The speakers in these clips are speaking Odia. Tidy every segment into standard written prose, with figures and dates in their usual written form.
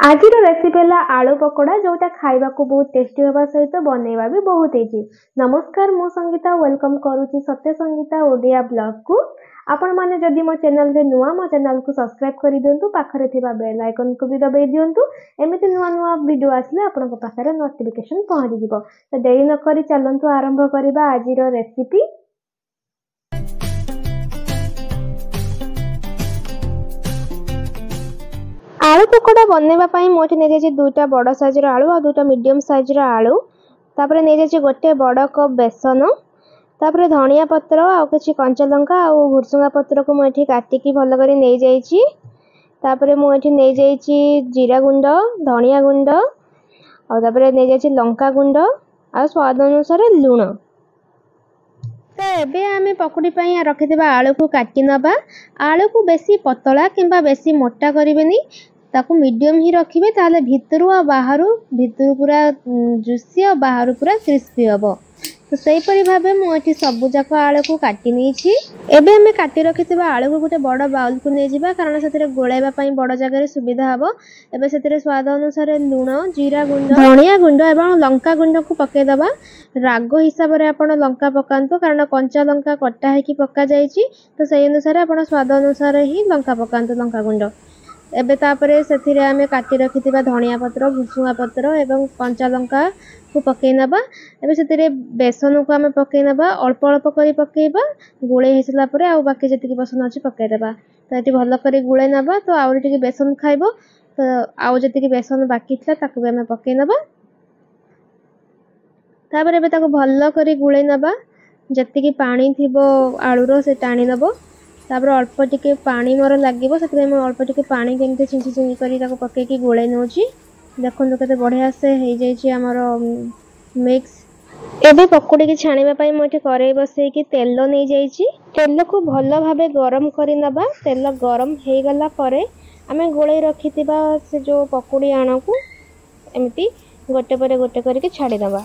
ଆଜିର ରେସିପି ହେଲା ଆଳୁ ପକୋଡ଼ା, ଯେଉଁଟା ଖାଇବାକୁ ବହୁତ ଟେଷ୍ଟି ହେବା ସହିତ ବନେଇବା ବି ବହୁତ ଇଜି। ନମସ୍କାର, ମୁଁ ସଙ୍ଗୀତା welcome କରୁଛି ସତ୍ୟ ସଙ୍ଗୀତା ଓଡ଼ିଆ ବ୍ଲଗକୁ। ଆପଣମାନେ ଯଦି ମୋ ଚ୍ୟାନେଲରେ ନୂଆ, ମୋ ଚ୍ୟାନେଲକୁ ସବସ୍କ୍ରାଇବ୍ କରିଦିଅନ୍ତୁ, ପାଖରେ ଥିବା ବେଲ୍ ଆଇକନ୍କୁ ବି ଦବାଇ ଦିଅନ୍ତୁ। ଏମିତି ନୂଆ ନୂଆ ଭିଡ଼ିଓ ଆସିଲେ ଆପଣଙ୍କ ପାଖରେ ନୋଟିଫିକେସନ୍ ପହଞ୍ଚିଯିବ। ତ ଡେରି ନକରି ଚାଲନ୍ତୁ ଆରମ୍ଭ କରିବା ଆଜିର ରେସିପି। ଆଳୁ ପକୋଡ଼ା ବନେଇବା ପାଇଁ ମୁଁ ଏଠି ନେଇଯାଇଛି 2ଟା ବଡ଼ ସାଇଜ୍ର ଆଳୁ ଆଉ 2ଟା ମିଡ଼ିୟମ୍ ସାଇଜ୍ର ଆଳୁ। ତାପରେ ନେଇଯାଇଛି ଗୋଟେ ବଡ଼ କପ୍ ବେସନ, ତାପରେ ଧନିଆ ପତ୍ର ଆଉ କିଛି କଞ୍ଚା ଲଙ୍କା ଆଉ ଭୁର୍ସୁଙ୍ଗା ପତ୍ରକୁ ମୁଁ ଏଠି କାଟିକି ଭଲ କରି ନେଇଯାଇଛି। ତାପରେ ମୁଁ ଏଠି ନେଇଯାଇଛି ଜିରା ଗୁଣ୍ଡ, ଧନିଆ ଗୁଣ୍ଡ, ଆଉ ତାପରେ ନେଇଯାଇଛି ଲଙ୍କା ଗୁଣ୍ଡ ଆଉ ସ୍ୱାଦ ଅନୁସାରେ ଲୁଣ। ତ ଏବେ ଆମେ ପକୁଡ଼ି ପାଇଁ ରଖିଥିବା ଆଳୁକୁ କାଟି ନେବା। ଆଳୁକୁ ବେଶୀ ପତଳା କିମ୍ବା ବେଶୀ ମୋଟା କରିବେନି, ତାକୁ ମିଡ଼ିୟମ୍ ହିଁ ରଖିବେ, ତାହେଲେ ଭିତରୁ ଆଉ ବାହାରୁ, ଭିତରୁ ପୁରା ଜୁସି ଆଉ ବାହାରୁ ପୁରା କ୍ରିସ୍ପି ହେବ। ତ ସେହିପରି ଭାବେ ମୁଁ ଏଠି ସବୁଯାକ ଆଳୁକୁ କାଟି ନେଇଛି। ଏବେ ଆମେ କାଟି ରଖିଥିବା ଆଳୁକୁ ଗୋଟେ ବଡ଼ ବାଉଲକୁ ନେଇଯିବା, କାରଣ ସେଥିରେ ଗୋଳାଇବା ପାଇଁ ବଡ଼ ଜାଗାରେ ସୁବିଧା ହେବ। ଏବେ ସେଥିରେ ସ୍ୱାଦ ଅନୁସାରେ ଲୁଣ, ଜିରା ଗୁଣ୍ଡ, ଧନିଆ ଗୁଣ୍ଡ ଏବଂ ଲଙ୍କା ଗୁଣ୍ଡକୁ ପକାଇଦେବା। ରାଗ ହିସାବରେ ଆପଣ ଲଙ୍କା ପକାନ୍ତୁ, କାରଣ କଞ୍ଚା ଲଙ୍କା କଟା ହେଇକି ପକାଯାଇଛି, ତ ସେଇ ଅନୁସାରେ ଆପଣ ସ୍ୱାଦ ଅନୁସାରେ ହିଁ ଲଙ୍କା ପକାନ୍ତୁ, ଲଙ୍କା ଗୁଣ୍ଡ। ଏବେ ତାପରେ ସେଥିରେ ଆମେ କାଟି ରଖିଥିବା ଧନିଆ ପତ୍ର, ଭୁସୁଙ୍ଗା ପତ୍ର ଏବଂ କଞ୍ଚା ଲଙ୍କାକୁ ପକାଇ ନେବା। ଏବେ ସେଥିରେ ବେସନକୁ ଆମେ ପକାଇ ନେବା, ଅଳ୍ପ ଅଳ୍ପ କରି ପକାଇବା। ଗୋଳେଇ ହେଇସାରିଲା ପରେ ଆଉ ବାକି ଯେତିକି ବେସନ ଅଛି ପକାଇଦେବା। ତ ଏଠି ଭଲ କରି ଗୋଳେଇ ନେବା। ତ ଆହୁରି ଟିକେ ବେସନ ଖାଇବ, ତ ଆଉ ଯେତିକି ବେସନ ବାକି ଥିଲା ତାକୁ ବି ଆମେ ପକାଇ ନେବା। ତାପରେ ଏବେ ତାକୁ ଭଲ କରି ଗୋଳେଇ ନେବା। ଯେତିକି ପାଣି ଥିବ ଆଳୁର ସେ ଟାଣି ନେବ। ତାପରେ ଅଳ୍ପ ଟିକେ ପାଣି ମୋର ଲାଗିବ, ସେଥିପାଇଁ ମୁଁ ଅଳ୍ପ ଟିକେ ପାଣି କେମିତି ଛିଞ୍ଚି ଛିଞ୍ଚି କରି ତାକୁ ପକେଇକି ଗୋଳେଇ ନେଉଛି। ଦେଖନ୍ତୁ କେତେ ବଢ଼ିଆ ସେ ହେଇଯାଇଛି ଆମର ମିକ୍ସ। ଏବେ ପକୁଡ଼ିକି ଛାଣିବା ପାଇଁ ମୁଁ ଏଠି କରେଇ ବସେଇକି ତେଲ ନେଇଯାଇଛି। ତେଲକୁ ଭଲ ଭାବେ ଗରମ କରିନେବା। ତେଲ ଗରମ ହେଇଗଲା ପରେ ଆମେ ଗୋଳେଇ ରଖିଥିବା ସେ ଯେଉଁ ପକୁଡ଼ି ଆଣକୁ ଏମିତି ଗୋଟେ ପରେ ଗୋଟେ କରିକି ଛାଡ଼ିଦେବା।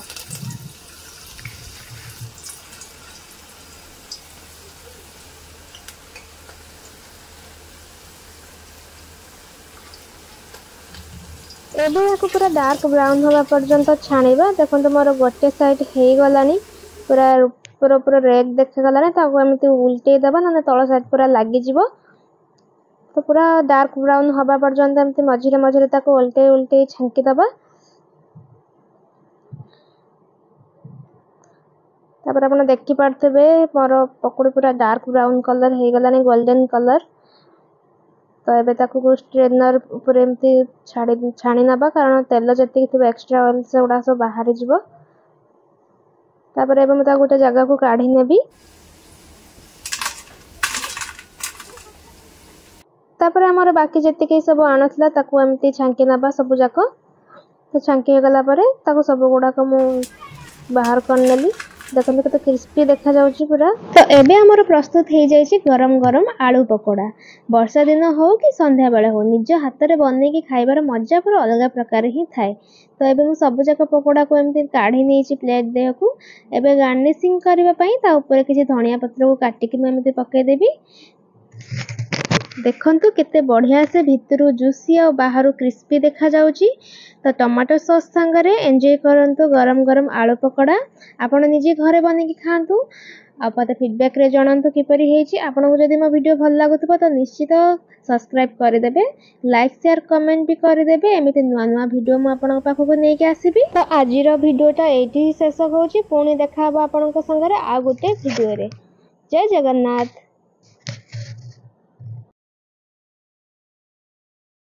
ଏବେ ୟାକୁ ପୁରା ଡାର୍କ ବ୍ରାଉନ୍ ହେବା ପର୍ଯ୍ୟନ୍ତ ଛାଣିବା। ଦେଖନ୍ତୁ ମୋର ଗୋଟେ ସାଇଡ଼୍ ହେଇଗଲାଣି, ପୁରା ଉପର ପୁରା ରେଡ୍ ଦେଖାଗଲାଣି। ତାକୁ ଏମିତି ଉଲଟେଇ ଦେବା, ନହେଲେ ତଳ ସାଇଡ଼୍ ପୁରା ଲାଗିଯିବ। ତ ପୁରା ଡାର୍କ ବ୍ରାଉନ୍ ହେବା ପର୍ଯ୍ୟନ୍ତ ଏମିତି ମଝିରେ ମଝିରେ ତାକୁ ଓଲଟେଇ ଓଲଟେଇ ଛାଙ୍କି ଦେବା। ତାପରେ ଆପଣ ଦେଖିପାରୁଥିବେ ମୋର ପକୁଡ଼ି ପୁରା ଡାର୍କ ବ୍ରାଉନ୍ କଲର୍ ହେଇଗଲାଣି, ଗୋଲ୍ଡେନ୍ କଲର୍। ତ ଏବେ ତାକୁ ଷ୍ଟ୍ରେନର୍ ଉପରେ ଏମିତି ଛାଣି ନେବା, କାରଣ ତେଲ ଯେତିକି ଥିବ ଏକ୍ସଟ୍ରା ଅଏଲ୍ ସେଗୁଡ଼ା ସବୁ ବାହାରିଯିବ। ତାପରେ ଏବେ ମୁଁ ତାକୁ ଗୋଟେ ଜାଗାକୁ କାଢ଼ି ନେବି। ତାପରେ ଆମର ବାକି ଯେତିକି ସବୁ ଆଣ ଥିଲା ତାକୁ ଏମିତି ଛାଙ୍କି ନେବା ସବୁ ଯାକ। ତ ଛାଙ୍କି ହେଇଗଲା ପରେ ତାକୁ ସବୁ ଗୁଡ଼ାକ ମୁଁ ବାହାର କରିନେଲି। ଦେଖନ୍ତୁ କେତେ କ୍ରିସ୍ପି ଦେଖାଯାଉଛି ପୁରା। ତ ଏବେ ଆମର ପ୍ରସ୍ତୁତ ହେଇଯାଇଛି ଗରମ ଗରମ ଆଳୁ ପକୋଡ଼ା। ବର୍ଷା ଦିନ ହଉ କି ସନ୍ଧ୍ୟାବେଳେ ହଉ, ନିଜ ହାତରେ ବନେଇକି ଖାଇବାର ମଜା ପୁରା ଅଲଗା ପ୍ରକାର ହିଁ ଥାଏ। ତ ଏବେ ମୁଁ ସବୁଯାକ ପକୋଡ଼ାକୁ ଏମିତି କାଢ଼ି ନେଇଛି ପ୍ଲେଟ୍ ଦେହକୁ। ଏବେ ଗାର୍ନିସିଂ କରିବା ପାଇଁ ତା ଉପରେ କିଛି ଧନିଆ ପତ୍ରକୁ କାଟିକି ମୁଁ ଏମିତି ପକାଇଦେବି। ଦେଖନ୍ତୁ କେତେ ବଢ଼ିଆ ସେ ଭିତରୁ ଜୁସି ଆଉ ବାହାରୁ କ୍ରିସ୍ପି ଦେଖାଯାଉଛି। ତ ଟମାଟୋ ସସ୍ ସାଙ୍ଗରେ ଏନ୍ଜୟ କରନ୍ତୁ ଗରମ ଗରମ ଆଳୁ ପକୋଡ଼ା। ଆପଣ ନିଜେ ଘରେ ବନେଇକି ଖାଆନ୍ତୁ ଆଉ ମୋତେ ଫିଡ଼ବ୍ୟାକ୍ରେ ଜଣାନ୍ତୁ କିପରି ହେଇଛି। ଆପଣଙ୍କୁ ଯଦି ମୋ ଭିଡ଼ିଓ ଭଲ ଲାଗୁଥିବ ତ ନିଶ୍ଚିତ ସବସ୍କ୍ରାଇବ୍ କରିଦେବେ, ଲାଇକ୍ ସେୟାର କମେଣ୍ଟ ବି କରିଦେବେ। ଏମିତି ନୂଆ ନୂଆ ଭିଡ଼ିଓ ମୁଁ ଆପଣଙ୍କ ପାଖକୁ ନେଇକି ଆସିବି। ତ ଆଜିର ଭିଡ଼ିଓଟା ଏଇଠି ଶେଷ ହେଉଛି। ପୁଣି ଦେଖାହେବ ଆପଣଙ୍କ ସାଙ୍ଗରେ ଆଉ ଗୋଟେ ଭିଡ଼ିଓରେ। ଜୟ ଜଗନ୍ନାଥ।